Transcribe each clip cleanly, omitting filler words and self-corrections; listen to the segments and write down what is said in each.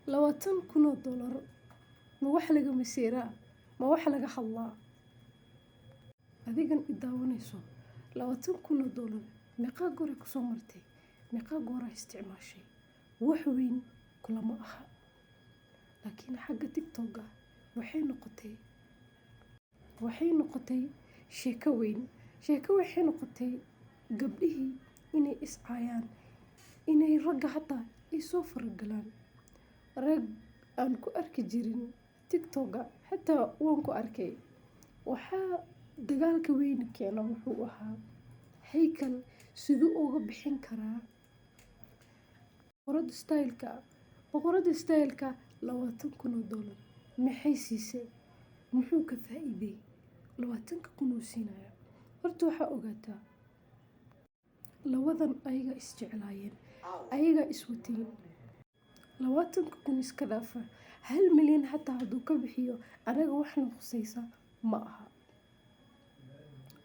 20,000 oo dollar ma wax laga maseeraa? Ma wax laga hadlaa? Adigan i daawanayso, 20,000 oo dollar meeqa goor ay kusoo martay? Meeqa goor aa isticmaashay? Wax weyn kulama aha, laakiin xagga TikTok-ga waxay noqotay sheeko weyn. Sheeko waxay noqotay gabdhihii inay is caayaan, inay ragga hataa ay soo faragalaan. Rag aan ku arki jirin TikTok-ga xitaa waan ku arkay. Waxaa dagaalka weyn keena wuxuu ahaa Haykal siduu uga bixin karaa Boqorada Style-ka 20,000 oo dollar. Maxay siisay? Muxuu ka faa'iiday 20,000 uu siinaya? Horta waxaa ogaataa, labadan ayaga is jeclaayeen, ayaga is wateen. 20,000 iska dhaafa, 1 milyan xataa hadduu ka bixiyo, anaga waxna khusaysa ma aha.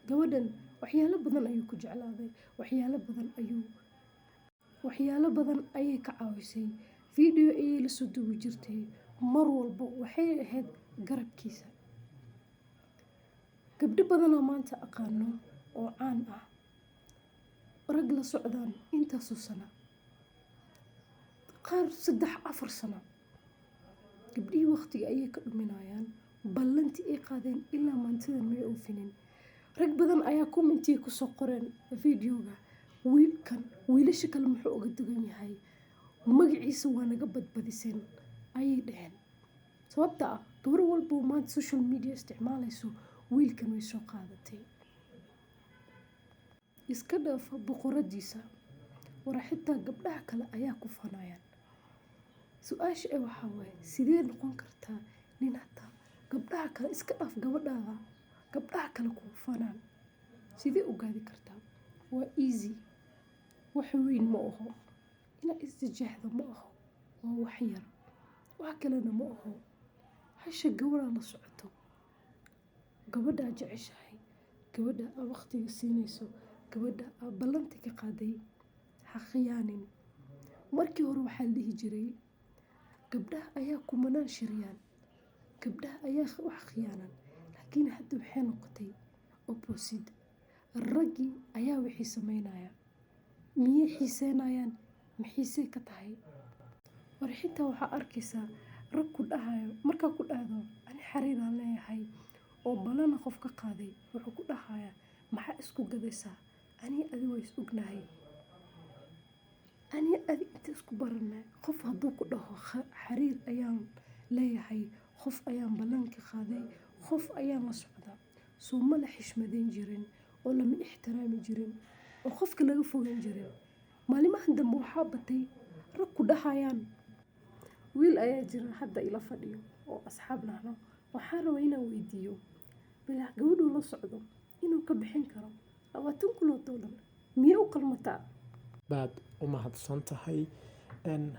Gabadhan waxyaalo badan ayuu ku jeclaaday, waxyaalo badan ayay ka caawisay. Video ayay la soo duubi jirtay mar walba, waxay ahayd garabkiisa. Gabdho badan oo maanta aqaano oo caan ah, rag la socdaan intaasoo sano, qaar 3, 4 sano. Gabdhihii waqtiga ayay ka dhuminayaan. Ballantii ay qaadeen ilaa maantadan may oofinin. Rag badan ayaa comment-iga kusoo qoreen videoga: "Wiilkan wiilasha kale muxuu uga dugan yahay? Magaciisa waa naga badbadiseen," ayay dhaheen. Sababta ah gabar walba oo maanta social media isticmaalayso wiilkan way soo qaadatay. Iska dhaafa boqoradiisa, war xitaa gabdhaha kale ayaa ku fanayaan. Su-aasha ee waxaa waaye, sidee noqon kartaa nin hataa gabdhaha kale, iska dhaaf gabadhaada, gabdhaha kale kugu fanaan? Sidee u gaadi kartaa? Waa easy, wax weyn ma aho. Inaad isjeexdo ma aho, waa wax yar, wax kalena ma aho. Hasha gabadha la socoto, gabadha jeceshahay, gabadha aad waqtiga siinayso, gabadha aad ballanta ka qaaday, ha khiyaanin. Markii hore waxaa la dhihi jiray gabdhaha ayaa kumanaan shiriyaan, gabdhaha ayaa wax khiyaanan, laakiin hadda waxay noqotay opposite. Raggii ayaa wixii sameynaya. Miyay xiiseynayaan? Ma xiisey ka tahay? War xitaa waxaa arkaysaa rag ku dhahayo, markaa ku dhahdo, "Ani xariiraan leeyahay oo ballana qof ka qaaday," wuxuu ku dhahayaa, "Maxaa isku gadaysaa? Ani adi waa is ognahay, ani adi inta isku baranay." Qof hadduu ku dhaho, "Xariir ayaan leeyahay, qof ayaan ballan ka qaaday, qof ayaan la socdaa," soo ma la xishmadeyn jirin oo lama ixtiraami jirin oo qofka laga fogeyn jirin? Maalimahan dambe waxaa batay rag ku dhahayaan. Wiil ayaa jira hadda ila fadhiyo oo asxaab nahno. Waxaan rabaa inaan weydiiyo bilaa gabadhuu la socdo inuu ka bixin karo 20,000 oo dollar. Miyay u qalmataa? Baad u mahadsan tahay.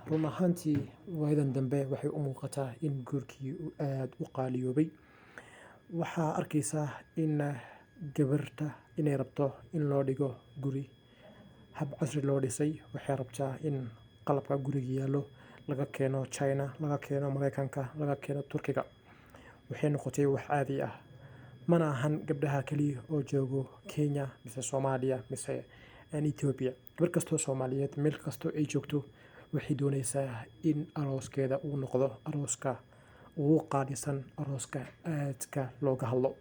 Run ahaantii, waayadan dambe waxay u muuqataa in guurkii uu aad u qaaliyoobay. Waxaa arkaysaa in gabarta inay rabto in loo dhigo guri hab casri loo dhisay. Waxay rabtaa in qalabka guriga yaallo laga keeno China, laga keeno Mareykanka, laga keeno Turkiga. Waxay noqotay wax caadi ah. Mana ahan gabdhaha kaliya oo joogo Kenya mise Soomaaliya mise Ethiopia. Gabar kastoo Soomaaliyeed, meel kastoo ay joogto, waxay doonaysaa in arooskeeda uu noqdo arooska ugu qaalisan, arooska aadka looga hadlo.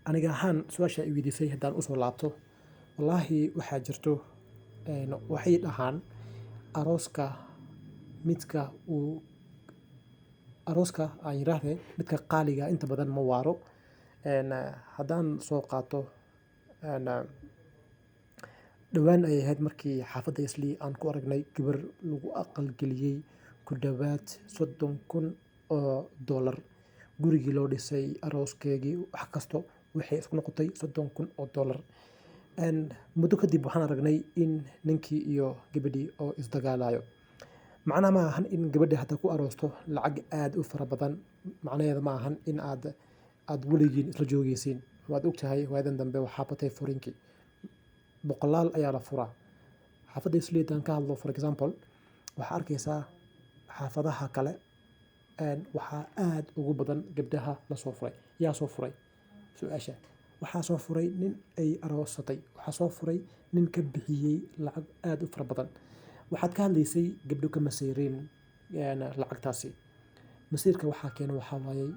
Aniga ahaan, su-aasha i weydiisay haddaan usoo laabto, wallaahi waxaa jirto, waxay dhahaan arooska midka uu arooska aan yiraahdee midka qaaliga inta badan ma waaro. Haddaan soo qaato, dhowaan ay ahayd markii xaafadda Islii aan ku aragnay gabar lagu aqal geliyey ku dhowaad 30,000 oo dollar. Gurigii loo dhisay, arooskeegii, wax kasto waxay isku noqotay 30,000 oo dollar. Muddo kadib waxaan aragnay in ninkii iyo gabadhii oo isdagaalayo. Macnaha ma ahan in gabadha hadda ku aroosto lacag aad u fara badan, macnaheedu ma ahan in aad weligiin isla joogeysiin. Waad ogtahay, waayadan dambe waxaa batay furinkii, boqolaal ayaa la furaa. Xaafadda Islii haddaan ka hadlo, for example. Waxaa arkaysaa xaafadaha kale, waxaa aad ugu badan gabdhaha la soo furay. Yaa soo furay? Su-aasha. Waxaa soo furay nin ay aroosatay, waxaa soo furay nin ka bixiyey lacag aad u fara badan. Waxaad ka hadlaysay gabdho ka masayreen lacagtaasi. Masiirka waxaa keena waxaa waayey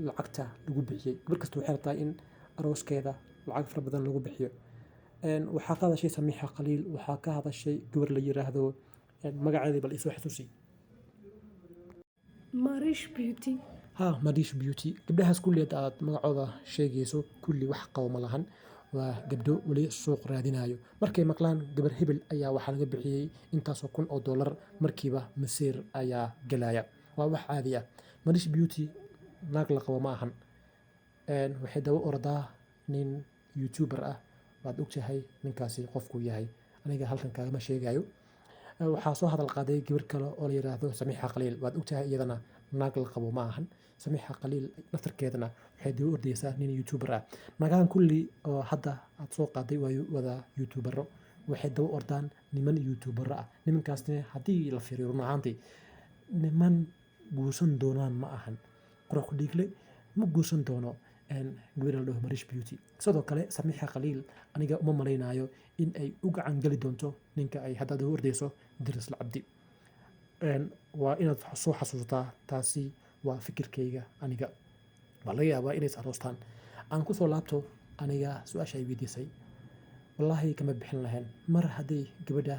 lacagta lagu bixiyey. Gabar kasta waxay rabtaa in arooskeeda lacag fara badan lagu bixiyo. Waxaa ka hadashay Samiixa Khaliil, waxaa ka hadashay gabar la yiraahdo, magaceedii bal isoo xasuusi. Marish Beauty. Ha, Marish Beauty. Gabdhahaas kulligeed aad magacooda sheegayso kulli wax qabo ma lahan, waa gabdho weli suuq raadinayo. Markay maqlaan gabar hebel ayaa waxaa laga bixiyey intaasoo kun oo dollar, markiiba masiir ayaa gelaya. Waa wax caadi ah. Marish Beauty naag la qabo ma ahan. Waxay daba ordaa nin YouTuber ah. Waad ogtahay ninkaasi qofku yahay, aniga halkan kaagama sheegayo. Waxaa soo hadal qaaday gabar kale oo la yiraahdo Samiixa Khaliil. Waad ogtahay iyadana naag la qabo ma ahan. Samiixa Khaliil naftarkeedana waxay daba ordaysaa nin YouTuber ah. Naagahan kulli oo hadda aad soo qaaday waa wada YouTubero, waxay daba ordaan niman YouTubero ah. Nimankaasna haddii la fiiriyo, run ahaantii niman guursan doonaan ma ahan. Qurux ku dhiigle ma guursan doono gabar la dhaho Marish Beauty. Sidoo kale Samiixa Khaliil aniga uma malaynayo in ay u gacan geli doonto ninka ay hadda daba ordayso, Dirisle Cabdi. Waa inaad soo xasuusataa, taasi waa fikirkayga aniga. Waa laga yaabaa inay is aroostaan. Aan kusoo laabto aniga su-aasha ay weydiisay. Wallaahi kama bixin lahayn. Mar haddii gabadha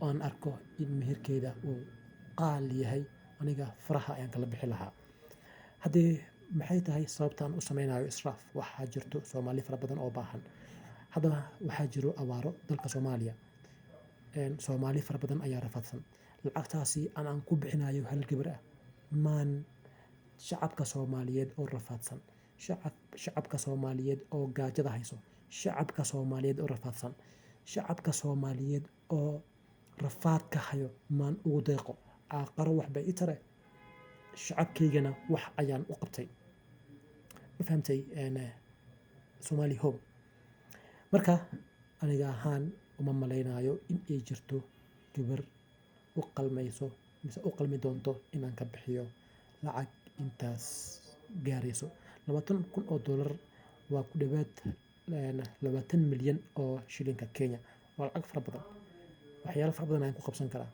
aan arko in meherkeeda uu qaali yahay, aniga faraha ayaan kala bixi lahaa. Haddee maxay tahay sababta aan u sameynayo israaf? Waxaa jirto Soomaali fara badan oo baahan. Haddaba waxaa jiro abaaro dalka Soomaaliya. Soomaali fara badan ayaa rafaadsan. Lacagtaasi aan ku bixinayo hal gabar ah maan shacabka Soomaaliyeed oo rafaadsan, shacabka Soomaaliyeed oo gaajada hayso, shacabka Soomaaliyeed oo rafaadsan, shacabka Soomaaliyeed oo rafaad ka hayo maan ugu deeqo. Aaqaro wax bay i tare, shacabkaygana wax ayaan u qabtay. Ma fahamtay? Somali Home. Marka aniga ahaan uma malaynayo in ay jirto gabar u qalmayso mise u qalmi doonto inaan ka bixiyo lacag intaas gaarayso. $20,000 waa ku dhawaad 20 milyan oo shilinka Kenya. Waa lacag fara badan. Waxyaalo fara badan ayaan ku qabsan karaa.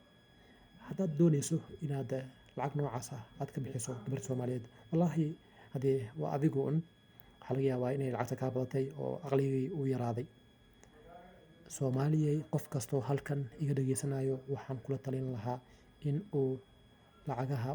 Haddaad doonayso inaad lacag noocaas ah aad ka bixiso gabar Soomaaliyeed, wallaahi haddee waa adigu un. Waxaa laga yaabaa inay lacagta kaa badatay oo aqligii uu yaraaday. Soomaaliyey, qof kastoo halkan iga dhageysanayo waxaan kula talin lahaa in uu lacagaha